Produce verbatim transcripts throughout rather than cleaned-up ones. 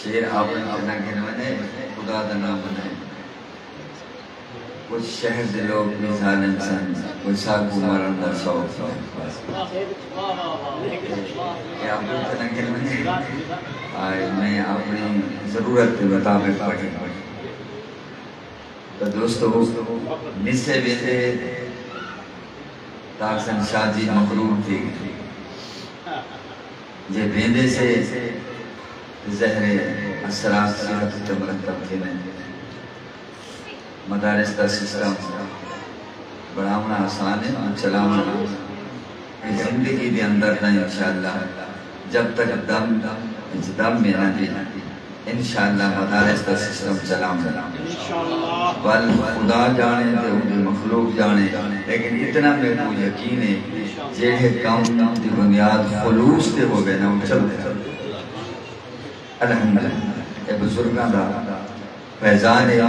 شیر آپݨے تے نہ گھن ونڄے، خدا دا ناں بنائے۔ کجھ شہر دے لوک وی ظالم سن، کوئی ساکوں مارݨ دا شوق سن۔ اے آپݨے تے نہ گھن ونڄے، آئے میں اپݨی ضرورت دے مطابق پڑھی۔ تاں دوستو، مِسے ویندے تاں آکھسن شادی مبرور تھی ڳئی۔ جے ویندے سے تاں ظاہر ہے اثرات صحت تے مرتب تھیندن۔ مدارس دا سسٹم بݨاوݨا آسان ہے، پر چلاوݨا زندگی دے اندر تاں انشاءاللہ جب تک دم اچ دم ہے نا جی، انشاءاللہ مدارس دا سسٹم چلاوݨا۔ ول خدا ڄاݨے تے اوندی مخلوق ڄاݨے، لیکن اتنا میکوں یقین ہے جیڑھے کم دی بنیاد خلوص تے ہووے نا، او چلدے۔ الحمدللہ، اے بزرگاں دا فیضان ہے،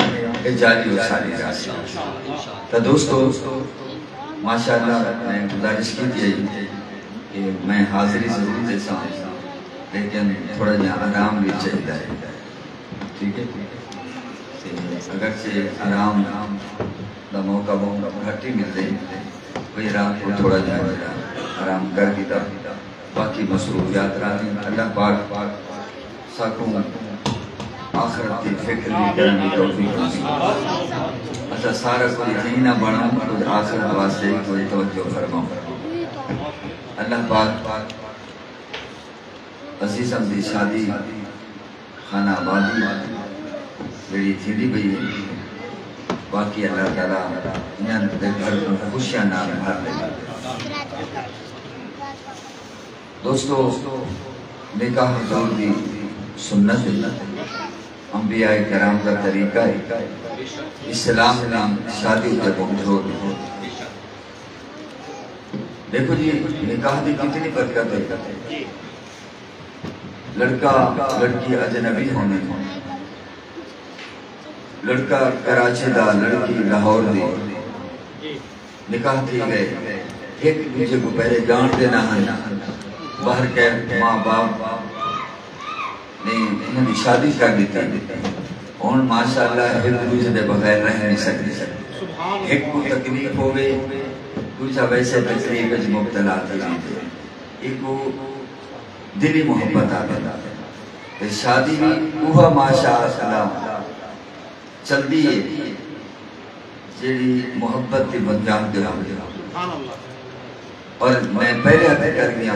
اے جاری و ساری رہسی۔ تاں دوستو، ماشاءاللہ میں گزارش کیتی ہے کہ میں حاضری ضرور ݙیساں، لیکن تھوڑا جہا آرام وی چاہیدا ہے، ٹھیک ہے؟ تے اگرچہ آرام دا موقع بہت گھٹ ہی ملدے، وجہ رات کوں تھوڑا جہا آرام کر گھدا۔ باقی مصروفیات رہندین۔ اللہ پاک ساکوں آخرت دی فکر وی کرݨ دی توفیق نصیب۔ اساں سارا کوئی ایں نہ بݨوں، کجھ آخرت واسطے کوئی توجہ فرماؤں۔ اللہ پاک عزیزم دی شادی خانہ آبادی جیڑھی تھیندی پئی ہے، باقی اللہ تعالیٰ انہاں دے گھر کوں خوشیاں نال بھر ݙے۔ دوستو، نکاح حضور دی سنت ہے، انبیاء کرام دا طریقہ ہے، اسلام نے شادی تے بہت زور ݙتا۔ ݙیکھو جی، نکاح دی کتنی برکت ہے۔ لڑکا لڑکی اجنبی ہوندے، لڑکا کراچی دا، لڑکی لاہور دی، نکاح تھی ڳئے، ہک ݙوجھے کوں پہلے ڄاݨدے نہ ہن، ٻاہر کے ماں باپ نے انہاں دی شادی کر ݙتی۔ ہݨ ماشاءاللہ ہک ݙوجھے دے بغیر رہ نہیں سڳدے۔ ہک کوں تکلیف ہووے، ݙوجھا ویسے تکلیف وچ مبتلا تھی ویندے۔ ایکوں دلی محبت آکھدن۔ تے شادی وی اوہا ماشاءاللہ چلدی ہے جیڑھی محبت دی بنیاد تے ہوندی ہے۔ اور میں پہلے عرض کر ڳیا،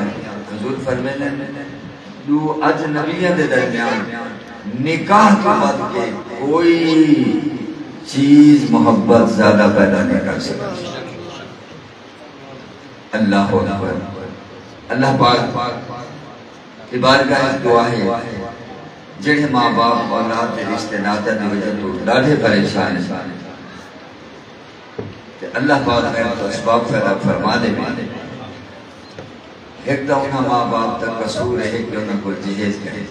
حضور فرمیندن، ݙو اجنبیاں دے درمیان نکاح توں ودھ کے کوئی چیز محبت زیادہ پیدا نہیں کر سڳدی۔ اللہ اکبر۔ اللہ پاک دی بارگاہ وچ دعا ہے، جیڑھے ماں باپ اولاد دے رشتے ناتیاں دی وجہ توں ݙاڈھے پریشان ہن، تے اللہ پاک خیر توں اسباب پیدا فرما ݙے۔ ہک تاں انہاں ماں باپ دا قصور ہے، ہک انہاں کول جہیز کائنی۔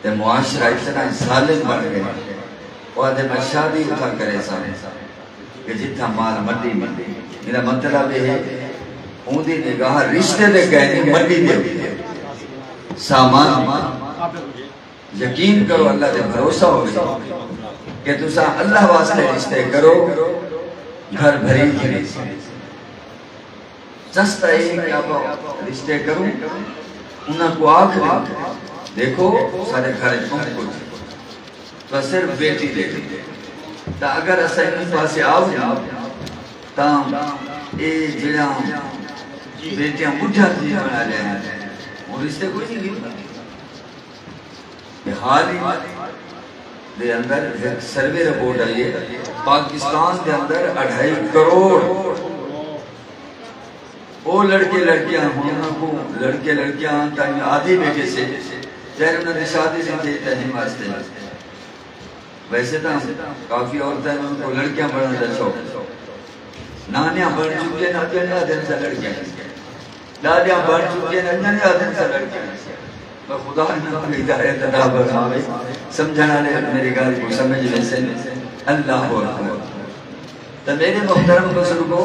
تے معاشرہ اتنا ظالم بݨ ڳئے، او آہدے میں شادی اتھاں کریساں کہ جتھاں مال مٹی ملدی۔ میݙا مطلب اے ہے، اوندی نگاہ رشتے دے کائنی، مٹی دے اتے۔ سامان، یقین کرو، اللہ تے بھروسہ ہووے کہ تساں اللہ واسطے رشتے کرو، گھر بھری گھنے۔ رستہ اے ہے کہ آپاں رشتے کروں، انہاں کوں آکھ ݙیوں، ݙیکھو ساݙے گھر وچ کم کجھ، تاں صرف بیٹی ݙیکھو۔ تاں اگر اساں ایں پاسے آ ونڄوں تاں اے جیڑھیاں بیٹیاں ٻڈھیاں تھی ونڄن آلیاں ہن، ہݨ رشتے کوئی نہیں گھندا۔ تے حال ہی دے اندر ہک سروے رپورٹ آئی ہے، پاکستان دے اندر اڑھائی کروڑ او لڑکے لڑکیاں، ہݨ انہاں کوں لڑکے لڑکیاں تائیں آہدے ٻیٹھے سے، ظاہر انہاں دی شادی نہیں تھی تاں ہن واسطے۔ ویسے تاں کافی عورتاں ہن، انہاں کوں لڑکیاں بݨݨ دا شوق۔ نانیاں بݨ چکیاں ہن، اڄݨ آہدن اساں لڑکیاں ہن۔ ݙاݙیاں بݨ چکیاں ہن، اڄݨ آہدن اساں لڑکیاں ہن۔ پر خدا انہاں کوں ہدایت عطا فرماوے، سمجھݨ آلے میݙی ڳالھ کوں سمجھ ویسن۔ اللہ اکبر۔ تاں میݙے محترم بزرگو،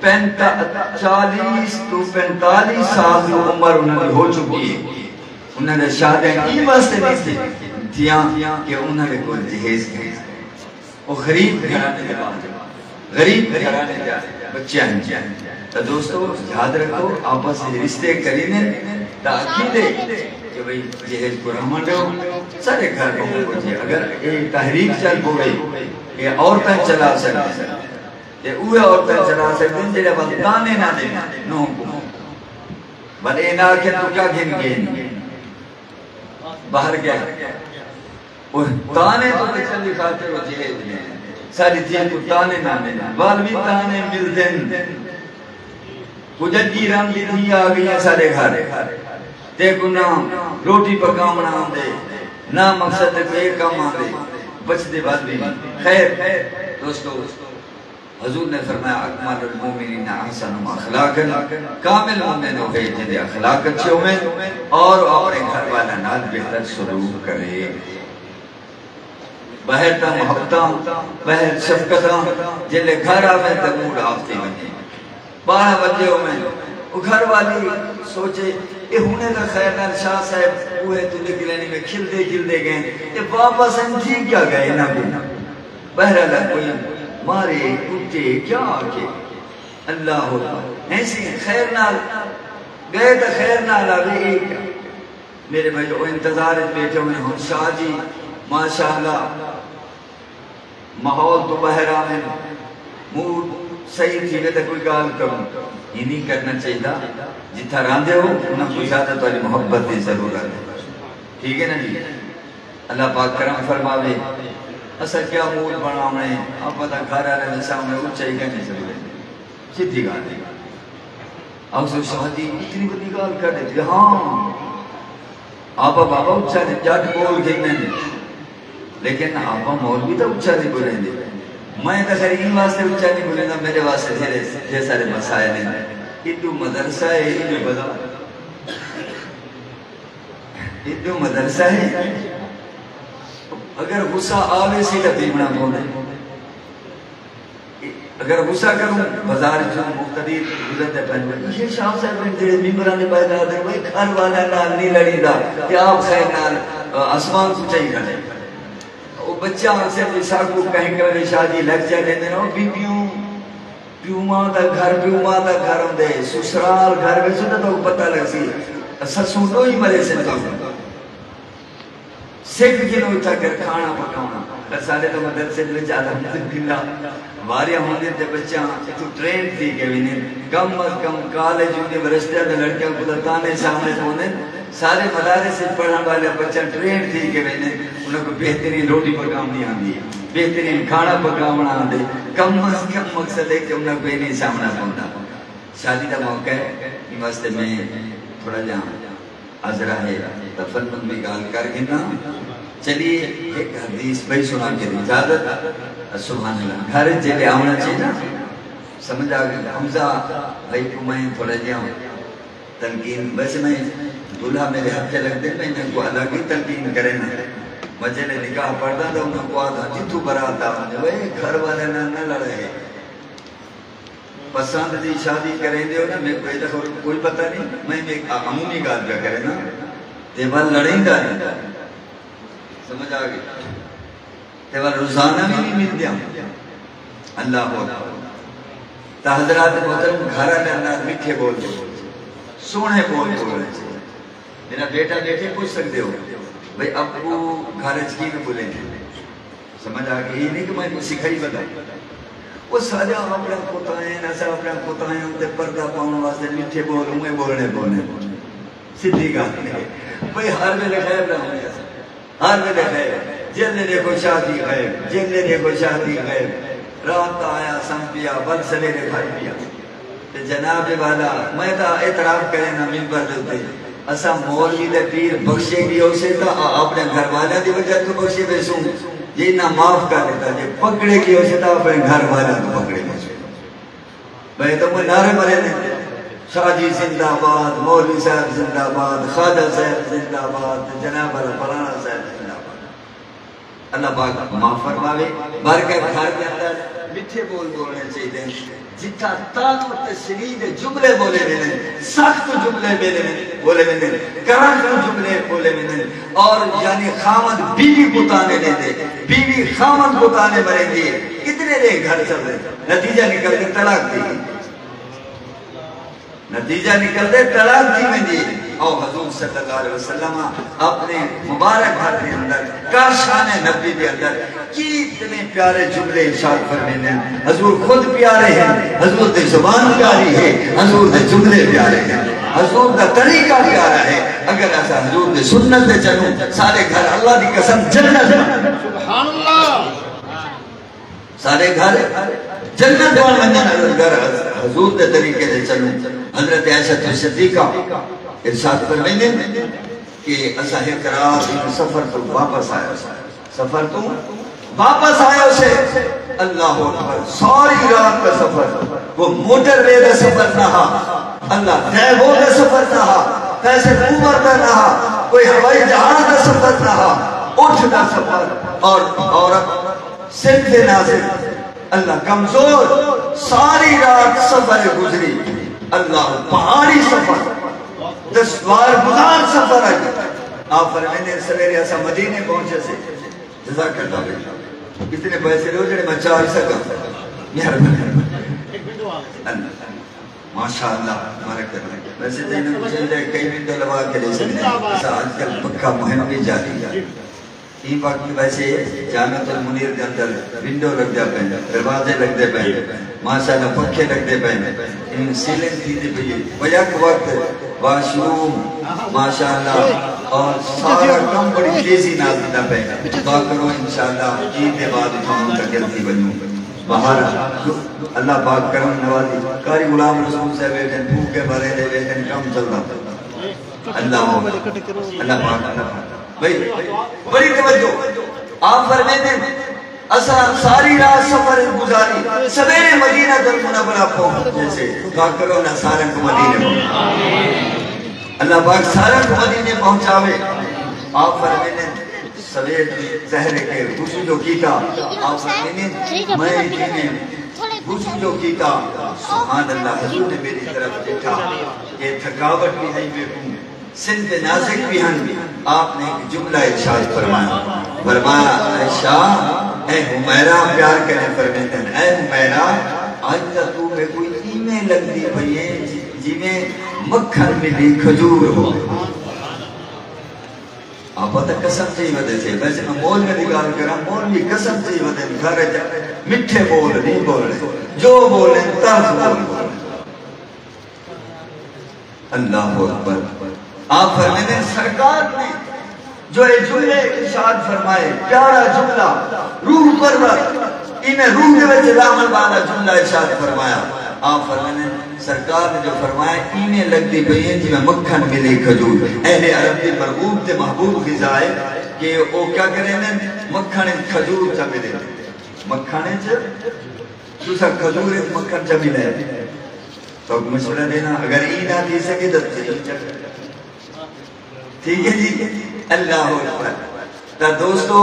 پینتا-، چالیس توں پینتالیس سال دی عمر انہاں دی ہو چکی ہے۔ انہاں دے شادیاں ایں واسطے نہیں تھی تھیاں کہ انہاں دے کول جہیز نہیں۔ او غریب گھرانے دے ٻال، غریب گھرانے دے ٻچے ہن۔ تاں دوستو، یاد رکھو، آپس وچ رشتے کریندے تاں آکھیندے کہ بھئی جہیز کراوݨ ݙیو، ساݙے گھر ٻہوں کجھ ہے۔ اگر اے تحریک چل پوے، اے عورتاں چلا سڳدن، تے اوہے عورتاں چلا سڳدن جیڑھے ول طعنے نہ ݙین نونہہ کوں۔ ول اے نہ آکھن توں کیا گھن ڳئے ہیں؟ ٻاہر ڳئے۔ او طعنے توں بچݨ دی خاطر او جہیز ݙیندن۔ ساݙی دھی کوں طعنے نہ ݙیندن۔ ول وی طعنے ملدن۔ کجھ اڄ دی رن دی دھی آ ڳئی ہے ساݙے گھر۔ تیکوں نہ روٹی پکاوݨ آندے، نہ مقصد تے کوئی کم آندے۔ بچدے ول وی۔ خیر دوستو، حضور نے فرمایا، اکمل المؤمنین احسنهم اخلاقا، کامل مومن اوہے جیندے اخلاق اچھے ہوون اور او اپݨے گھر والیاں نال بہتر سلوک کرے۔ ٻاہر تاں محبتاں، ٻاہر شفقتاں، جیلے گھر آوے تاں موڈ آف تھی ونڄے۔ ٻارہاں وڄے ہوون، او گھر والی سوچے، اے ہݨے تاں خیر نال شاہ صاحب اوہے توں نکلے نہیں، میں کھلدے کھلدے ڳئے، اے واپس ہن تھی کیا ڳئے انہاں کوں؟ ٻاہر آلا کوئی مارے، کٹے، کیا آکھے؟ اللہ اکبر۔ ایسی خیر نال ڳئے تاں خیر نال آوے، اے کیا؟ میرے بھائی، او انتظار وچ ٻیٹھے ہوئے ہن، شاہ جی ماشاءاللہ ماحول توں ٻاہر آون، موڈ صحیح تھیوے تاں کوئی ڳالھ کروں۔ ایں نہیں کرݨا چاہیدا۔ جتھاں رہندے ہو، انہاں کوں زیادہ تہاݙی محبت دی ضرورت ہے۔ ٹھیک ہے نا جی؟ اللہ پاک کرم فرماوے۔ اساں کیا موڈ بݨاوݨے، آپاں تاں گھر آلے دے سامݨے اچا ہی کائنی چلدے۔ سدھی ڳالھ ہے۔ آکھسو، شاہ جی اتنی وݙی ڳالھ کر ݙتی۔ ہاں، آپاں بابا اچا نہیں، ڄٹ ٻول گھندن، لیکن آپاں مولوی تاں اچا نہیں ٻولیندے۔ میں تاں خیر ایں واسطے اچا نہیں ٻولیندا، میݙے واسطے ڈھیر، ڈھیر سارے مسائل ہیں۔ ایݙو مدرسہ ہے، ایݙو بلا، ایݙو مدرسہ ہے۔ اگر غصہ آوے سی تاں پیوݨا پوندے۔ اگر غصہ کروں، بازار وچوں مقتدی گزردے پئن، اے شاہ صاحب ہن جیڑھے ممبراں دے پائیدار ہن، بھئی گھر والیاں نال نہیں لڑیندا، تے آپ خیر نال، آ، اسمان کوں چائی کھڑے۔ او بچہ آکھسے، بھئی ساکوں کہیں کرے شاہ جی لیکچر ݙیندے نہ، او بی بیوں، پیو ماں دا گھر، پیو ماں دا گھر ہوندے، سسرال گھر وچ تاں تہاکوں پتہ لڳسی، سسوں ݙوہی مریسن تہاکوں۔ سکھ گھنو اتھاں کر کھانا پکاوݨا۔ پر ساݙے تاں مدرسے دے وچ الحمدللہ واریاں ہوندین تے بچیاں اتھوں ٹرینڈ تھی کے ویندین۔ کم از کم کالج، یونیورسٹیاں دے لڑکیاں کوں تاں طعنے ساوݨے پوندن۔ سارے مدارس وچ پڑھݨ والیاں بچیاں ٹرینڈ تھی کے ویندین۔ انہاں کوں بہترین روٹی پکاوݨی آندی ہے، بہترین کھانا پکاوݨا آندے۔ کم از کم مقصد ہے کہ انہاں کوں اے نہیں ساوݨا پوندا۔ شادی دا موقع ہے، ایں واسطے میں تھوڑا جیہاں حاضرہ ہے، تفنن دی ڳالھ کر گھناں۔ چلیے، ہک حدیث ٻئی سݨا کے اجازت۔ سبحان اللہ۔ گھر وچ جیلے آوݨا چاہیے نا، سمجھ آ ڳئی۔ حمزہ بھائی کوں میں تھوڑا جیہاں تلقین، ویسے میں دولہا میرے ہتھے لڳدے، میں انہاں کوں الڳ ہی تلقین کرینداں۔ میں جیلے نکاح پڑھداں تاں انہاں کوں آہداں، جتھوں برات آ ونڄے، اوئے گھر والے نال نہ لڑے۔ پسند دی شادی کریندے ہو نا، میکوں اے تاں کوئی پتہ نہیں، میں ہک عمومی ڳالھ پیا کرینداں۔ تے ول لڑیندا نہیں، سمجھ آ ڳئی؟ تے ول روزانہ وی نہیں ملدیاں۔ اللہ اکبر۔ تاں حضرات محترم، گھر آلیاں نال میٹھے ٻول ٻولݨے چاہیدن، سوہݨے ٻول ٻولݨے چاہیدن۔ میرا بیٹا ٻیٹھے، پچھ سڳدے ہو بھئی ابو گھر وچ کیویں ٻولیندے؟ سمجھ آ ڳئی؟ اے نہیں کہ میں کوں سکھائی وداں۔ او ساݙیاں اپݨیاں کوتاہیاں ہن، اساں اپݨیاں کوتاہیاں اتے پردہ پاوݨ واسطے میٹھے ٻول اونویں ٻولݨے پوندن۔ سدھی ڳالھ ہے۔ بھئی ہر ویلے غائب نہ ہوندے اساں۔ ہر ویلے غائب۔ جیلے ݙیکھو شاہ دی غائب، جیلے ݙیکھو شاہ دی غائب۔ رات دا آیا سم پیا، ول سویرے بھڄ پیا۔ تے جناب والا، میں تاں اعتراف کرینداں ممبر دے اتے، اساں مولوی تے پیر بخشے ڳئے ہوسے تاں آ-، اپݨے گھر والیاں دی وجہ توں بخشے ویسوں، جے انہاں معاف کر ݙتا، جے پکڑے ڳئے ہوسے تاں اپݨے گھر والیاں توں پکڑے ویسوں۔ بھئی تاں میں نعرے مریندے، شاہ جی زندہ باد، مولوی صاحب زندہ باد، خواجہ صاحب زندہ باد، تے جناب والا فلانا صاحب زندہ باد۔ اللہ پاک معاف فرماوے۔ بارگاہ گھر دے اندر مٹھے بول بولنے چاہیے۔ جتھاں طعن و تشنیع دے جملے بولے ویندن، سخت جملے بولے ویندن، بولے ویندن، کرنٹ جملے بولے ویندن، اور یعنی خاوند بیوی کوں طعنے ݙیندے، بیوی خاوند کوں طعنے مریندی ہے، کتنے ݙینھ گھر چلدے؟ نتیجہ نکلدی طلاق دی۔ نتیجہ نکلدے طلاق تھی ویندی۔ او حضور صلی اللہ علیہ وسلم اپنے مبارک گھر دے اندر کاشان نبی دے اندر کتنے پیارے جملے ارشاد فرمیندے ہیں۔ حضور خود پیارے ہیں، حضور دی زبان پیاری ہے، حضور دے جملے پیارے ہیں، حضور دا طریقہ پیارا ہے۔ اگر اساں حضور دی سنت تے چلوں، سارے گھر اللہ دی قسم جنت بن سبحان اللہ۔ سارے گھر جنت بن ونڄن اگر حضور دے طریقے تے چلوں۔ حضرت عائشہ صدیقہ ارشاد فرمیندن کہ اساں ہک رات سفر توں واپس آئے ہوسے، سفر توں واپس آئے ہوسے، اللہ اکبر، ساری رات دا سفر، کوئی موٹر وے دا سفر نہ ہا، اللہ، ڈرائیور دا سفر نہ ہا، پیسے اوبر دا نہ ہا، کوئی ہوائی جہاز دا سفر نہ ہا، اٹھ دا سفر، اور عورت صنف نازک، اللہ، کمزور، ساری رات سفر گزری، اللہ، پہاڑی سفر، دشوار گزار سفر ہے۔ آپ فرمیندے سویرے اساں مدینے پہنچے سے۔ جزاک اللہ بھائی، اتنے پیسے ݙیو جڑے میں چار سکاں۔ مہربانی۔ اللہ، ماشاءاللہ، بارک اللہ۔ ویسے تو انہاں کوں چاہیدا ہے کئی ونڈو لوا کے ݙے سڳدے ہیں۔ اساں اڄ کل پکا مہم بھی جاری ہے۔ ایں وقت ویسے جامعۃ المنیر دے اندر ونڈو لڳدا پئے، دروازے لڳدے پئے، ماشاءاللہ پکھے لڳدے پئے، ایں سیلنگ تھیندی پئی ہے۔ و یک وقت واش روم، ماشاءاللہ، اور سارا کم بڑی تیزی نال تھیندا پئے۔ دعا کرو انشاءاللہ عید دے بعد اتھاں منتقل تھی ونڄوں۔ باہر اللہ پاک کرم نوازی۔ قاری غلام رسول صاحب ویٹھن، پھوکے مریندے ویٹھن، کم چلدا پئے۔ اللہ، اللہ پاک، اللہ پاک۔ بھئی، بڑی توجہ۔ آپ فرمیندے، اساں ساری رات سفر گزاری، سویرے مدینہ المنورہ پہنچے سے۔ دعا کرو اللہ سارے کوں مدینے پہنچاوے۔ اللہ پاک سارے کوں مدینے پہنچاوے۔ آپ فرمیندے، سویر دی سحر کے غسل جو کیتا، آپ فرمیندے، میں جیویں غسل جو کیتا، سبحان اللہ، حضور نے میری طرف ݙٹھا کہ تھکاوٹ بھی ہئی میکوں، صنف نازک بھی ہن۔ آپ نے ہک جملہ ارشاد فرمایا، فرمایا، عائشہ، اے حمیرا، پیار کریں فرمیندن، اے حمیرا، اڄ تاں توں میکوں ایویں لڳدی پئی ایں جی، جیویں مکھݨ ملی کھجور ہووے۔ آپ تاں قسم چئی ودے سے، ویسے میں مول دی ڳالھ کراں، مول دی قسم چئی ودے، گھر وچ مٹھے بول نہیں بولنے، جو بولن طرز بول بولنے۔ اللہ اکبر۔ آپ فرمیندے سرکار نے جو اے جملے ارشاد فرمائے، پیارا جملہ، روح پرور، انہیں روح دے وچ لاوݨ والا جملہ ارشاد فرمایا۔ آپ فرمیندے سرکار نے جو فرمایا، ایویں لڳدی پئی ہیں جیویں مکھݨ ملی کھجور۔ اہل عرب دی مرغوب تے محبوب غذا ہے کہ او کیا کریندن؟ مکھݨ وچ کھجور چا ملیندن۔ مکھݨ وچ تساں کھجور وچ مکھݨ چا ملائے۔ تہاکوں مشورہ ݙینا، اگر ایں نہ تھی سڳے تاں تھی سڳے۔ ٹھیک ہے جی، اللہ اکبر۔ تاں دوستو،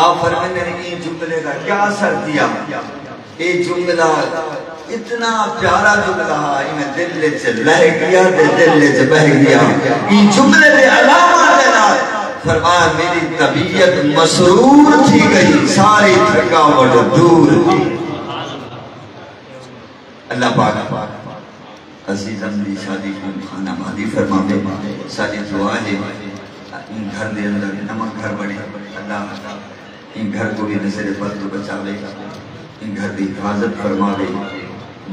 آپ فرمیندے نے ایں جملے دا کیا اثر تھیا؟ اے جملہ اتنا پیارا جملہ ہا، ایویں دل وچ لہہ ڳیا تے دل وچ بہہ ڳیا۔ ایں جملے دے علامت دے نال فرمایا، میری طبیعت مسرور تھی ڳئی، ساری تھکاوٹ دور تھی۔ اللہ پاک عزیزم دی شادی کوں خانہ آبادی فرماوے۔ ساݙی دعا ہے ایں گھر دے اندر نواں گھر بݨے، اللہ ایں گھر کوں وی نظر بد توں بچاوے، ایں گھر دی حفاظت فرماوے،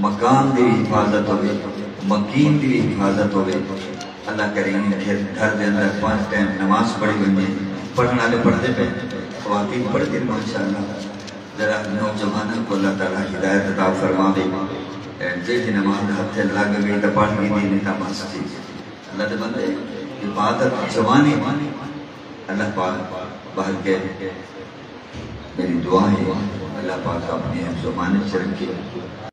مکان دی وی حفاظت ہووے، مکین دی وی حفاظت ہووے۔ اللہ کرے ایں گھر، گھر دے اندر پنج ٹائم نماز پڑھی ونڄے، پڑھݨ والے پڑھدے پئے، خواتین پڑھدین ماشاءاللہ۔ ذرا نوجواناں کوں اللہ تعالیٰ ہدایت عطا فرماوے۔ اے جیڑھی نماز ہتھ لڳ ڳئی تاں پڑھ گھدی، نہیں تاں بس ٹھیک ہے۔ اللہ دے بندے، عبادت جوانی، اللہ پاک بہر کے میری دعا ہے، اللہ پاک اپنے حفظ و امان وچ رکھے۔